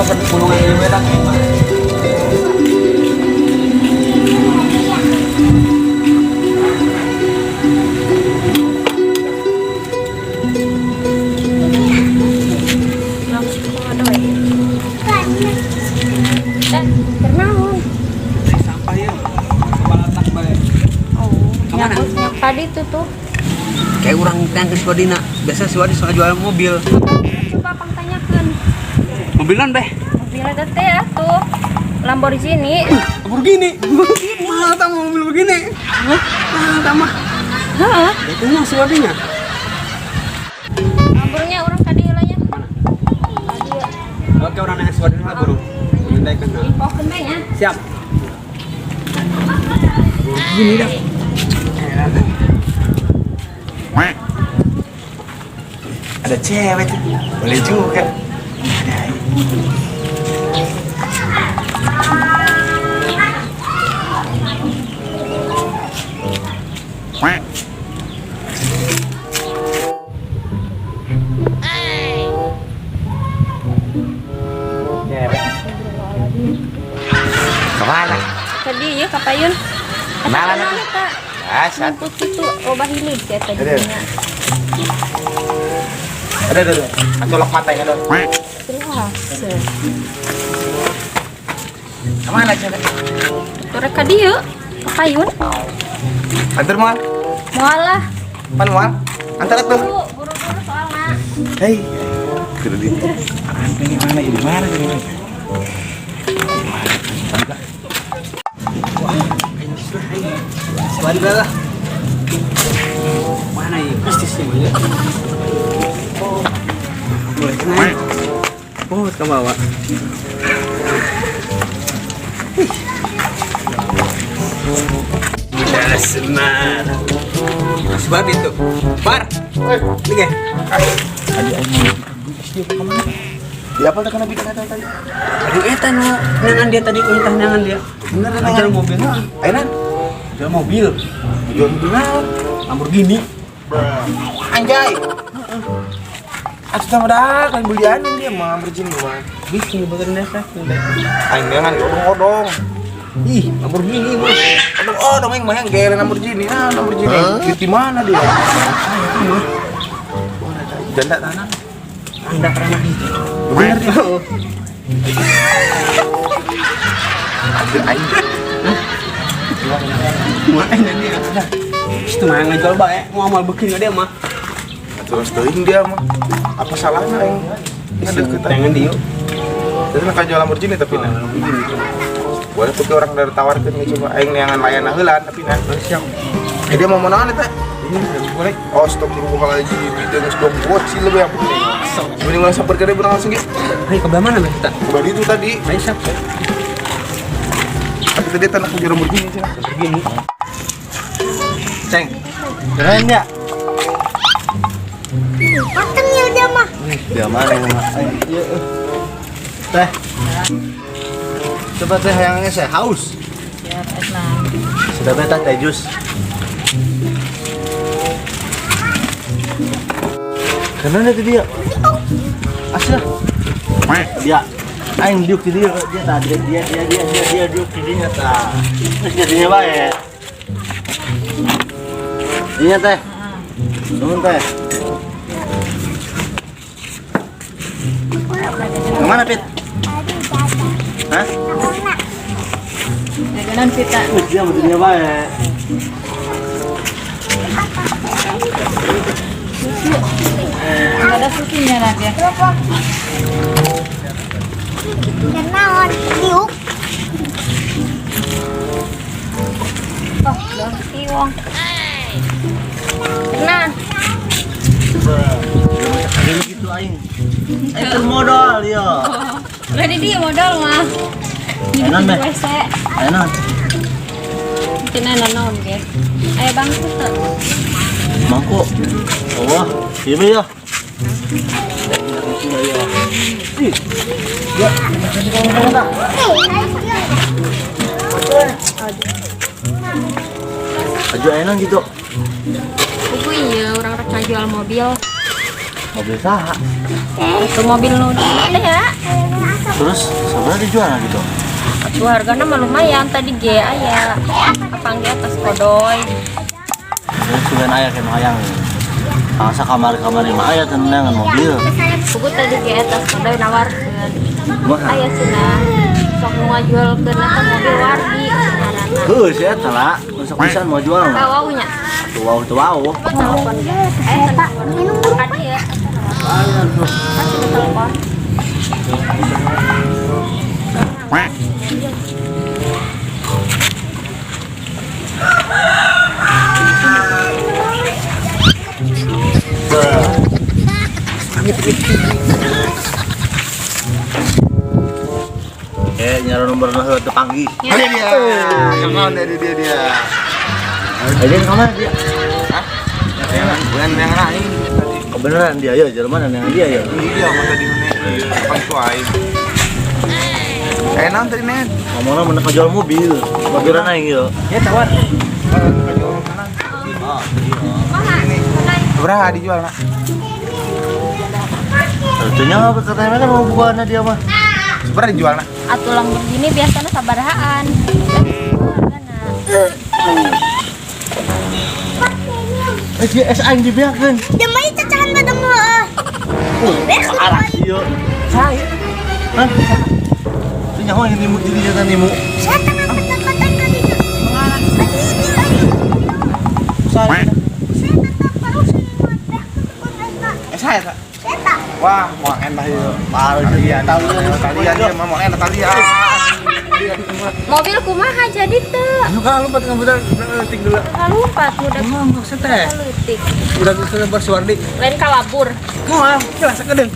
Alasan pulungan ieu we lah mah. Langsung ada we. Teh, kunaon? Sampah ya. Kepala tak bae. Oh, Kemana? nyakut nyak tadi tuh tuh. Kayak orang tanya ke si Wadina. Biasa si Wadi suka jual mobil. Coba pang tanyakeun. Mobilan beh. Mobil eta teh ya tuh. Lamborghini. Lamborghini. Mahal tak mobil begini. Mahal tak mah. Heeh. Itu mah si Wadinya. Lambornya orang tadi lah ya. Mana? Tadi ya. Oke, orang nanya si Wadina lah bro. Minta kenal. Infokeun bae nya. Siap. Begini dah. Ada cewek tuh. Boleh juga. Cewek. Kemana? Tadi ya ka payun. Kenalan Eta atuh. eta. Biasa. Numpuk kitu loba hileud si eta Ada. dinya. Ada. Colok mata ya, dong. Jelas. Kemana cewek? Tuh rek ka dieu ka payun. Antar moal. Moal lah. Pan moal. Antar atuh. Buru-buru soalna. Hei. Kudu di. Ini mana ya? Di mana ini? Si Wadi lah. Mana ya bisnisnya mah ya? Oh, boleh naik. Oh, ke bawah. Senar. Si Wadi tuh. Bar. Ini ge. Tadi aing mau dia kemana? Di apa teh kana bidan eta tadi? Aduh eta nu nangan dia tadi kuintah nangan dia. Bener Jual mobil. Ayeuna Jual mobil. jual mobil naon? Lamborghini. Anjay. Atuh sama dah kan belian dia mah Lamborghini mah. Bisnis bukan desa. Aing dengan odong-odong. Ih, Lamborghini mah. Odong-odong aing mah yang gaya Lamborghini. Ah, Lamborghini. Di mana dia? Itu mah. Janda tanah. Anda pernah itu. Bener dia. Ambil aing. Main dia. Itu mah ngajual bae, mau amal beukeun dia mah. Terus teuing dia mah. Apa salahnya aing? Ngedeket Jangan dia. Terus nak jual Lamborghini tapi nah. Boleh tuh ke orang dari tawarkeun ge coba aing neangan layan heula tapi nah. Siap. Eh dia mau naon eta? Ini boleh. Astagfirullahaladzim, itu geus dong bocil lebih yang penting. Mending langsung samper ke dia langsung ge. Hai, ke belah mana beh kita? Coba itu tadi. Ayo siap. Tapi tadi tanah jual Lamborghini sih. Lamborghini. Ceng. Keren ya? Pateng ya dia mah. Dia mana yang mah? Iya. Teh. Coba teh hayangnya saya haus. Siap, es. Sudah beta teh jus. Karena itu dia. Asya. Dia. Aing diuk di dia, dia tadi dia dia dia dia dia diuk di dia ta. Terus jadinya bae. Iya teh. Nuhun teh. Kemana Pit? Hah? Jajanan pita. Dia mau dunia bae. Susu. Nggak ada susunya nanti ya. Kenaon diuk. Oh, iwong. Nah, Ini gitu aing. Aing keur modal ya. udah di dia modal mah. Enak, Beh. WC. Enak. Tina naon ge. Aya bangku teu. Mangkuk. Oh, iya ya. Ih. Ya, kasih kamu tak? Aju enak gitu. Buku iya orang rek jual mobil. Mobil saha? Itu mobil nu di ya. Terus sebenarnya dijual gitu. Atuh hargana mah lumayan tadi ge aya. Kapangge atas kodoy. Terus sugan aya ke hayang. Masa kamari-kamari mah aya tenangan mobil. Pugu tadi ge atas kodoy nawarkeun. Kumaha? Aya cenah. Sok nu ngajualkeun eta mobil wargi ngaranna. Heuh, sia eta lah. Sok pisan mau jual mah. Tawau nya. Tuh wow, tuh wow. Telepon ge. Aya telepon. Ka dieu. Kasih telepon. Eh, nyara nomor heula teu panggih. Ini dia. Kenal dari dia dia. Eh, dia kamar dia. Hah? Bukan yang lain tadi. Kebenaran dia ya, Jerman yang dia ya. Iya, mah tadi nih. Depan ku aing. Eh, naon tadi nen? Ngomongna mun jual mobil, mobilan aing ieu. Ya tawar. Berapa dijual, Nak? Tentunya apa katanya mana mau buana dia mah. Seberapa dijual, Nak? Atuh Lamborghini biasanya sabarahaan. Hargana. Eh, si es aing dibeakeun. Jamai cacahan badang heeh. Parah ieu. Saya. Hah? Itu nyaho yang nimu diri jatan nimu. Saya tengah kata-kata ka dieu. Aduh, dieu ayo. Saya. Saya tetap harus lewat kun eta. Eh, saya tak. Saya tak. Wah, mau enak ieu. Parah Kalian, tahu kalian dia mah mau enak kalian. Mobil kumaha jadi teu? Anu kan lompat kan budak leutik dulu. Kalumpat mudah Emang maksud teh. leutik. Udah geus lebar Suwardi. Lain kalabur. Kumaha? Jelas sakedeung.